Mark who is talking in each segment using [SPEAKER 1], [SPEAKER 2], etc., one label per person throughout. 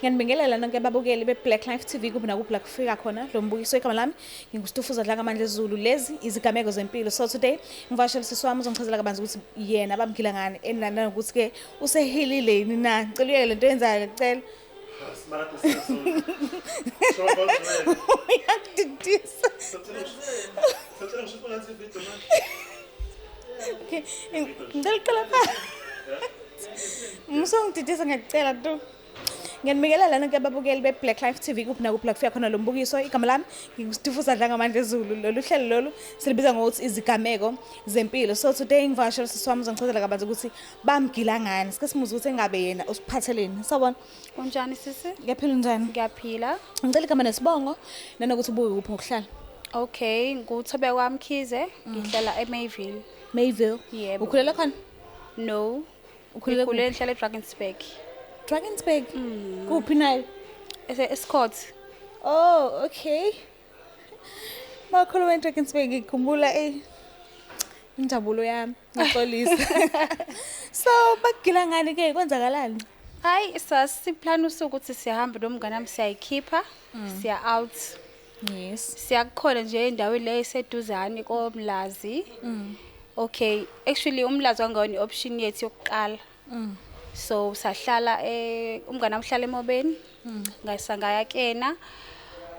[SPEAKER 1] Ngiyanibingelela nonke ababukeli be-Black Life TV kuphi nakuphi la kufika khona lo mbukiso. Igama lami nginguStufuza Dlangamandla Zulu. Lezi izigameko zempilo. So today ngivakashele usisi wami, uzongichazela kabanzi ukuthi yena bamgila ngani nanokuthi-ke usehilile yini na. Ngicela uyeke lento yenzayo, ngicela.
[SPEAKER 2] Simakade sezulu. Sho konke.
[SPEAKER 1] Uyangididisa.
[SPEAKER 2] Sacela ngisho ungenza ivideo manje.
[SPEAKER 1] Okay, ngicela uqala phansi. Musongididisa, ngiyacela tu. Ngiyanibingelela nonke ababukeli be-Black Life TV kuphi nakuphi la kufika khona lo mbukiso. Igama lami nginguStufuza Dlangamandla Zulu. Lolu hlelo lolu silibiza ngokuthi izigameko zempilo. So today ngivakashele usisi wami, uzongichazela kabanzi ukuthi bamgila ngani. Sike simuze ukuthi engabe yena usiphatheleni. Sawubona.
[SPEAKER 3] Unjani, sisi?
[SPEAKER 1] Ngiyaphila, unjani?
[SPEAKER 3] Ngiyaphila.
[SPEAKER 1] Ngicela igama nesibongo nanokuthi ubuye kuphi ngokuhlala.
[SPEAKER 3] Okay, nguThobeka Mkhize, ngihlala eMayville.
[SPEAKER 1] Mayville.
[SPEAKER 3] Yebo.
[SPEAKER 1] Ukhulela khona?
[SPEAKER 3] No.
[SPEAKER 1] Ukhulele
[SPEAKER 3] Ngikhulele, ngihlala eDrakensberg.
[SPEAKER 1] Drakensberg. Kuphi nayo?
[SPEAKER 3] Ese Estcourt.
[SPEAKER 1] Oh, okay. Makhuluma eDrakensberg ngikhumbula injabulo yami. Ngiyaxolisa. So bakugila ngani ke, kwenzakalani?
[SPEAKER 3] Hayi, sasiplan usuku ukuthi siyahamba nomngane wami, siyayikhipha, siya out. Siyakukhona nje endaweni le eseduzane koMlazi. Okay, actually uMlazi wangona i-option yethu yokuqala. So sahlala umngane wami uhlala eMobeni. Ngasangaya kena.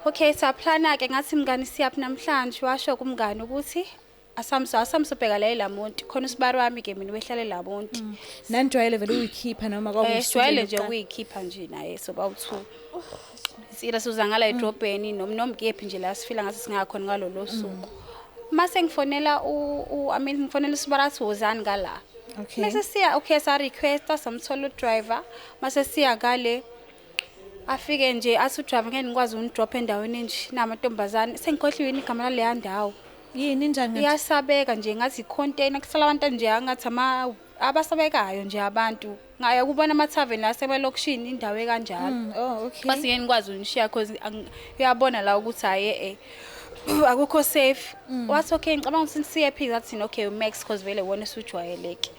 [SPEAKER 3] Okay, saplana ke, ngathi, "Mngani, siyaphi namhlanje?" Washo kumngani ukuthi asamsobheka la eLamonti. Khona usibari wami ke mina wehlala eLamonti.
[SPEAKER 1] Nanijwayele vele uyikhipha noma
[SPEAKER 3] Sijwayele nje ukuyikhipha nje naye, soba u2. Sila siza ngala edrobheni noma kephi nje la sifila ngathi singakhona ngalolo suku. Mase ngifonela u I mean ngifonela usibari, athi wozani ngala. Mase siya, okay, sa requesta, samthola udriver, mase siya ngale, afike nje athi udriver, "Ngeke ngikwazi unidrop endaweni enje namantombazane." Sengikhohliwe yini igama laleya ndawo.
[SPEAKER 1] Yini, injani ngathi?
[SPEAKER 3] Iyasabeka nje, ngathi i-container, kusala abantu nje angathi ama abasabekayo nje abantu. Ngaya kubona ama-tavern asemalokishini, indawo ekanjalo.
[SPEAKER 1] Oh, okay.
[SPEAKER 3] Basi ngeke ngikwazi unishiya cause uyabona la ukuthi hayi akukho safe. Wathi, "Okay, ngicabanga ukuthi siye phi?" Ngathi, "Okay, uMax, cause vele wona usujwayeleke."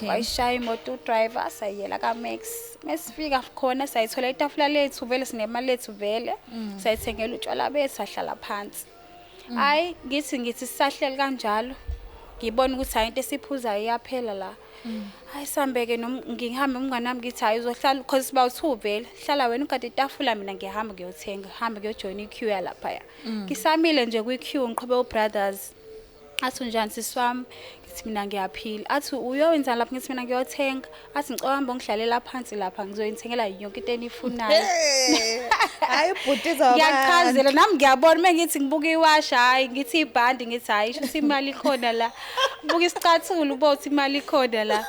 [SPEAKER 3] Wayishaya imoto udriver, sayiyela kaMax. Mesifika khona sayithola itafula lethu, vele sinemali lethu vele. Sayithengela utshwala bethu, sahlala phansi. Hayi, ngithi sisahleli kanjalo, ngibona ukuthi hayi, into esiphuzayo iyaphela la. Hayi, sambeke nom ngihambe umngane wami, ngithi, "Hayi, uzohlala cause siba u2 vele, hlala wena ugade itafula, mina ngiyahamba ngiyothenga, hamba ngiyojoin iqueue yalaphaya." Ngisamile nje kwi-queue, ngiqhube ubrothers, athi, "Unjani, sisi wami?" Ngithi mina, "Ngiyaphila." Athi, "Uyowenza lapha?" Ngithi mina, "Ngiyothenga." Athi, "Ngicela hamba ngihlalela phansi lapha, ngizoyithengela yonke into enifunayo."
[SPEAKER 1] Hayi, ubhutiza.
[SPEAKER 3] Ngiyachazela nami, ngiyabona uma ngithi ngibuka iwashi, hayi, ngithi ibhandi, ngithi hayi, sho ukuthi imali ikhona la. Ngibuka isicathulo, ubo ukuthi imali ikhona la.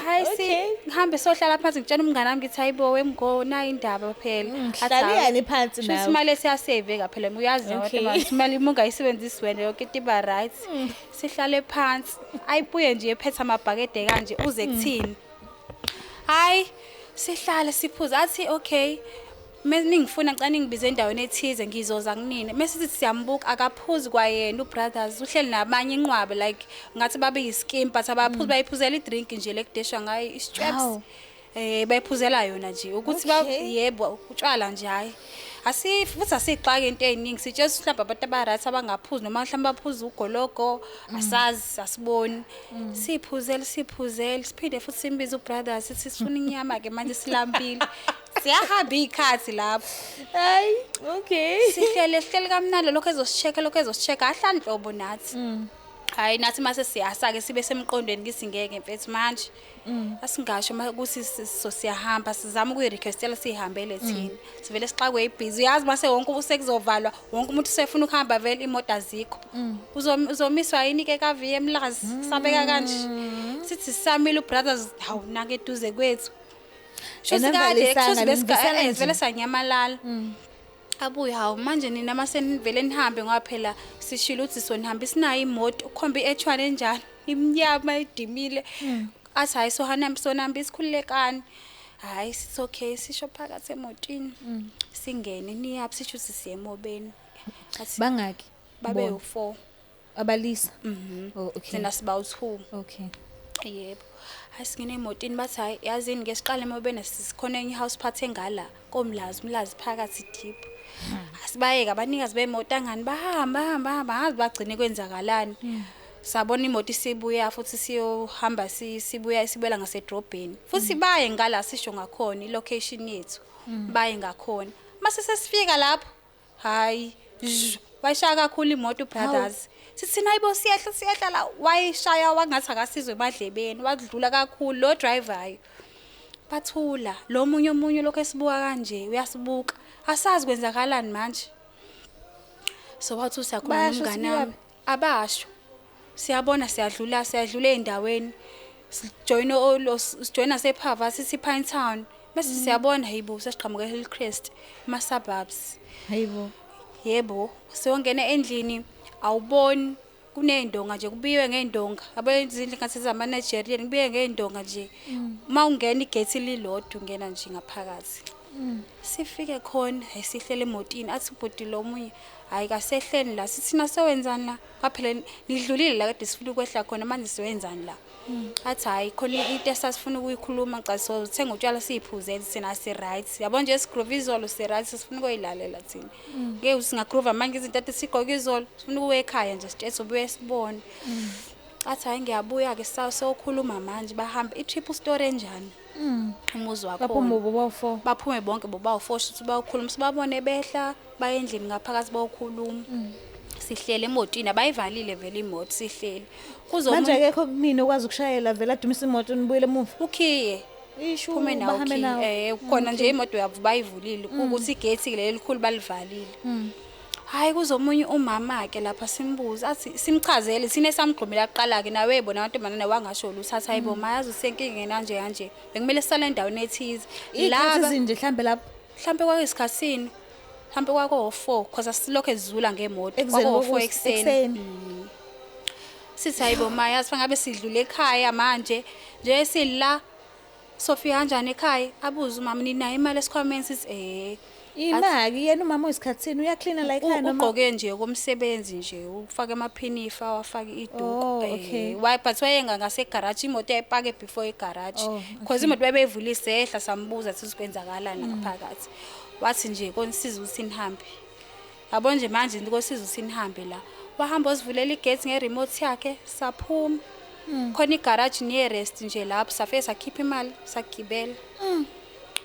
[SPEAKER 3] Hayi, si ngihambe sohlala phansi, ngitshela umngane wami, ngithi, "Hayibo wemgo, nayi indaba phela." Athi,
[SPEAKER 1] Hlaliyani phansi
[SPEAKER 3] Sho
[SPEAKER 1] nawe.
[SPEAKER 3] ukuthi imali esiyasave phela, uyazi ukuthi imali uma ungayisebenzisi wena yonke into iba right. Sihlale phansi, ayibuye nje ephethe amabhakede kanje, uze kuthini. Hayi, sihlale siphuze, athi, "Okay, ningifuna ngicela ningibize endaweni ethize, ngizoza kunini." Mase sithi siyambuka, akaphuzi kwayena ubrothers, uhleli nabanye inqwabe, like ngathi babe yiskim, but abaphuzi, bayiphuzela idrink nje lekudeshwa ngayo iSchweppes.
[SPEAKER 1] Hawu.
[SPEAKER 3] Bayiphuzela yona nje ukuthi ba yebo, utshwala nje. Hayi, asi futhi asixake into eziningi, sitshela ukuthi mhlawumbe abantu aba-right abangaphuzi noma mhlawumbe baphuza ugologo, asazi, asiboni. Siphuzele, siphuzele, siphinde futhi simbize ubrothers, sithi sifuna inyama ke manje, silambile. Siyahamba iy'khathi lapho.
[SPEAKER 1] Hayi, okay.
[SPEAKER 3] Sihlele, sihleli kamnandi, lokho ezosichecka, lokho ezosichecka, ahlali nhlobo nathi. Hayi, nathi mase siyasa-ke sibe semqondweni ngithi ngeke mfethu manje asingasho ukuthi so siyahamba, sizama ukuyi-requestela siyihambele thina, sivele sixakwe ibhizi, uyazi, mase wonke sekuzovalwa, wonke umuntu usefuna ukuhamba vele, imoto azikho. Uzomiswa yini-ke kaviye eMlazi? Sabeka kanje, sithi sisamile, ubrothers, hawu, nake eduze kwethu. Shuthi kade
[SPEAKER 1] Enavalisanga,
[SPEAKER 3] kushuthi
[SPEAKER 1] nivisana nje.
[SPEAKER 3] vele sanyamalala. Abuye, "Hawu, manje nina mase nivele nihambe, ngoba phela sishilo ukuthi sonihamba, isinayo imoto." Ukhomba i-H1 enjani, imnyama, idimile. Athi, "Hayi, sohanambi, sonambi, isikhululekani." Hayi, sithi okay, sisho phakathi emotini, singene. "Niyaphi?" Sisho ukuthi siye eMobeni. Athi
[SPEAKER 1] Bangaki?
[SPEAKER 3] Babe
[SPEAKER 1] Bona.
[SPEAKER 3] u4.
[SPEAKER 1] Abalisa.
[SPEAKER 3] Mhm.
[SPEAKER 1] Oh, okay.
[SPEAKER 3] Thina siba u2. Yebo. Hayi, singene emotini, bathi hayi, yazini ke siqale emobeni, sikhona enye house party engala koMlazi, uMlazi phakathi deep. Asibayeke abanikazi bemoto angani, bahamba hamba hamba, ngazi bagcine kwenzakalani. Sabona imoto isibuya futhi, siyohamba sibuya sibuyela ngasedrobheni futhi, baye ngala sisho ngakhona i-location yethu, baye ngakhona. Mase sesifika lapho, hayi, zhu, wayishaya kakhulu imoto brothers. Sithi hayibo, siyehla siyehla la, wayishaya wangathi akasizwe emadlebeni, wadlula kakhulu lo driver. Bathula lo munye, omunye lokho esibuka kanje, uyasibuka, asazi kwenzakalani manje. So wathi usiyakhuluma
[SPEAKER 1] Bayasho ukuthi
[SPEAKER 3] nomngane wami, abasho, siyabona siyadlula siyadlula ey'ndaweni, sijoyina sijoyina sephava, sithi Pinetown, bese siyabona, hayibo, sesiqhamuka eHillcrest, ema-suburbs.
[SPEAKER 1] Hayibo.
[SPEAKER 3] Yebo, siyongena endlini, awuboni kuney'ndonga nje, kubiwe ngey'ndonga, yabo izindlu ngathi zama-Nigerian, kubiwe ngey'ndonga nje. Uma ungena igethi lilodwa, ungena nje ngaphakathi. Sifike khona, hayi, sihlele emotini, athi ubhuti lo omunye, hayi, kasehleni la. Sithi thina sewenzani la? Kwaphela nidlulile la kade sifuna ukwehla khona, manje siwenzani la? Athi hhayi, khona into esasifuna ukuyikhuluma, cha, sothenga utshwala siyiphuzele thina, si-right, yabo nje, sigroove izolo, si-right, sifuna ukuyilalela thina. Ngeke singagroova manje izinto ade sigqoke izolo, sifuna ukuya ekhaya nje, sitshethe ubuye sibone. Athi hhayi, ngiyabuya-ke, sokhuluma manje. Bahambe i-trip, story enjani umuzi wakhona.
[SPEAKER 1] Baphume bobo-four.
[SPEAKER 3] Baphume bonke bobawu-four, shuthi bayokhuluma, sibabone behla baye endlini ngaphakathi bayokhuluma. Sihlele emotini, abayivalile vele imoto, sihleli.
[SPEAKER 1] Kuzo manje akekho kumina okwazi ukushayela vele adumise imoto nibuyele emuva.
[SPEAKER 3] Ukhiye.
[SPEAKER 1] Ishu.
[SPEAKER 3] Phume nawo.
[SPEAKER 1] Bahambe
[SPEAKER 3] ukhiye.
[SPEAKER 1] Nawo.
[SPEAKER 3] Khona nje imoto yabo bayivulile, ukuthi igethi leli elikhulu balivalile. Hayi, kuzomunye umama-ke lapha, simbuze, athi simchazele thina esamgqumela kuqala-ke nawe, yebona amantombazane wangasho lutho, athi hayibo, mayazi usenkingeni kanje kanje, bekumele sisale endaweni ethize.
[SPEAKER 1] Iy'khathi ezinje mhlambe lapho?
[SPEAKER 3] Mhlampe kwakuyisikhathini, mhlampe kwako-4, cause asilokhu ezizula ngemoto.
[SPEAKER 1] Ekuseni.
[SPEAKER 3] Kwako-4 ekuseni.
[SPEAKER 1] Ekuseni.
[SPEAKER 3] Sithi hayibo, mayazi fangabe sidlule ekhaya manje nje, sila sofika kanjani ekhaya? Abuze umama, ninayo imali esikhwameni? Sithi eh.
[SPEAKER 1] Imaki yena umama uyisikhathini, uyaklina la ekhaya noma?
[SPEAKER 3] Ugqoke nje komsebenzi nje, ufake amaphinifa, wafake iduku.
[SPEAKER 1] Oh, okay.
[SPEAKER 3] Why, but wayenga ngasegaraji, imoto yayipake before igaraji.
[SPEAKER 1] Oh,
[SPEAKER 3] because imoto babeyivulise, ehla, sambuza sithi kwenzakalani ngaphakathi, wathi nje konisiza ukuthi nihambe, yabo nje manje kosiza ukuthi nihambe la. Wahamba wasivulela igate nge-remote yakhe, saphuma. Khona igaraji nearest nje lapho, safike sakhipha imali, sagibela.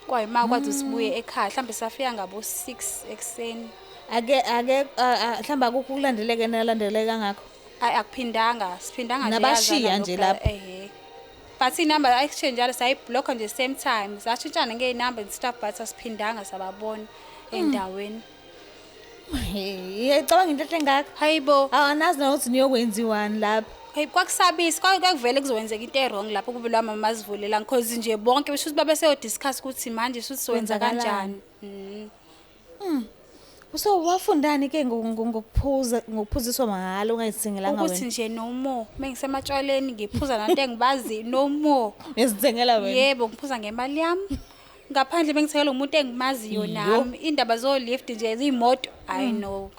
[SPEAKER 3] Kwayima kwathi sibuye ekhaya mhlawumbe safika ngabo-6 ekuseni.
[SPEAKER 1] Ake mhlawumbe akukho ukulandeleka nalandeleka kangakho?
[SPEAKER 3] Ayi, akuphindanga, siphindanga nje.
[SPEAKER 1] Nabashiya
[SPEAKER 3] Yazana
[SPEAKER 1] nje
[SPEAKER 3] lapho.
[SPEAKER 1] Lapho.
[SPEAKER 3] Ehe, but inamba exchange sayiblocka nje same time, sashintshana ngey'namba and stuff, but asiphindanga sababona endaweni.
[SPEAKER 1] Iyacabanga into enhle engaka.
[SPEAKER 3] Hayibo.
[SPEAKER 1] Awanazi nokuthi niyokwenziwani lapho.
[SPEAKER 3] Hey, kwakusabisa, kwakuvele kuzokwenzeka into e-wrong lapho kube lwa mama azivulela, because nje bonke besho ukuthi babeseyo-discuss ukuthi manje shuthi sowenza
[SPEAKER 1] Kwenzakalani?
[SPEAKER 3] kanjani.
[SPEAKER 1] So wafundani ke ngokuphuza, ngokuphuziswa mahhala ungayithengelanga
[SPEAKER 3] Ukuthi
[SPEAKER 1] wena?
[SPEAKER 3] nje no more, mengisematshwaleni ngiphuza nanto engibazi, no more.
[SPEAKER 1] Uyazithengela wena?
[SPEAKER 3] Yebo, ngiphuza ngemali yami, ngaphandle bengithengela umuntu engimaziyo.
[SPEAKER 1] Yo.
[SPEAKER 3] Nami indaba zo-lift nje, izimoto, hayi, no,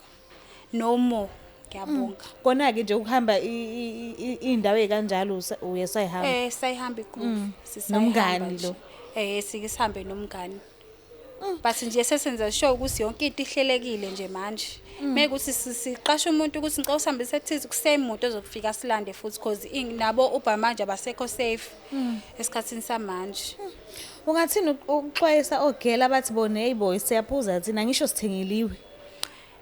[SPEAKER 3] no more, ngiyabonga.
[SPEAKER 1] Kona-ke nje ukuhamba iy'ndawo ey'kanjalo uye sayihamba?
[SPEAKER 3] Sayihamba i-groove. Sisayihamba
[SPEAKER 1] Nomngani
[SPEAKER 3] nje.
[SPEAKER 1] lo?
[SPEAKER 3] Sike sihambe nomngani, but nje sesenza sure ukuthi yonke into ihlelekile nje manje. Mekuthi siqashe umuntu ukuthi ngicela usihambise ethize, kusemoto ezofika silande futhi, cause nabo Uber manje abasekho safe esikhathini samanje.
[SPEAKER 1] Ungathini ukuxwayisa ogela abathi bona, hey boy, siyaphuza thina ngisho sithengeliwe?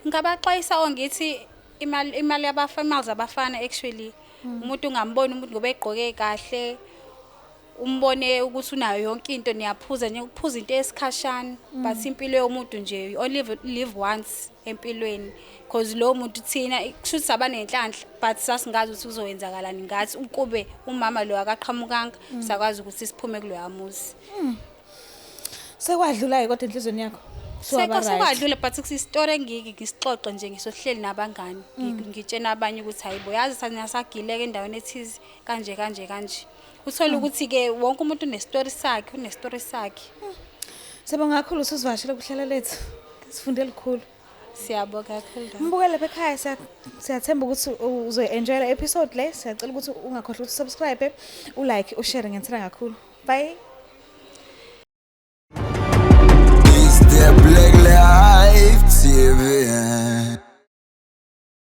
[SPEAKER 3] Ngingabaxwayisa ongithi imali yabafana, imali zabafana actually, umuntu ungamboni umuntu ngoba egqoke kahle, umbone ukuthi unayo yonke into, niyaphuza nje, ukuphuza into esikhashana, but impilo yomuntu nje, you only live once empilweni, because lo muntu thina kushuthi saba nenhlanhla, but sasingazi ukuthi kuzowenzakalani ngathi ukube umama lo akaqhamukanga, sakwazi ukuthi siphume kuloya muzi.
[SPEAKER 1] Sekwadlula-ke kodwa enhliziyweni yakho?
[SPEAKER 3] Seko
[SPEAKER 1] Sewaba right.
[SPEAKER 3] Sekwadlula, but kusisitori engike ngisixoxe nje ngisohleli nabangani, ngitshena abanye ukuthi hayibo, yazi thina sagileka endaweni ethize kanje kanje kanje. Uthole ukuthi-ke wonke umuntu unestori sakhe, unestori sakhe.
[SPEAKER 1] Siyabonga kakhulu usuzivakashele kuhlelo lethu, sifunde lukhulu.
[SPEAKER 3] Siyabonga kakhulu.
[SPEAKER 1] Mbukele lapha ekhaya, siyathemba ukuthi uzoyi-enjoy le episode le. Siyacela ukuthi ungakhohlwa ukuthi usubscribe, ulike, ushare. Ngiyathanda kakhulu. Bye.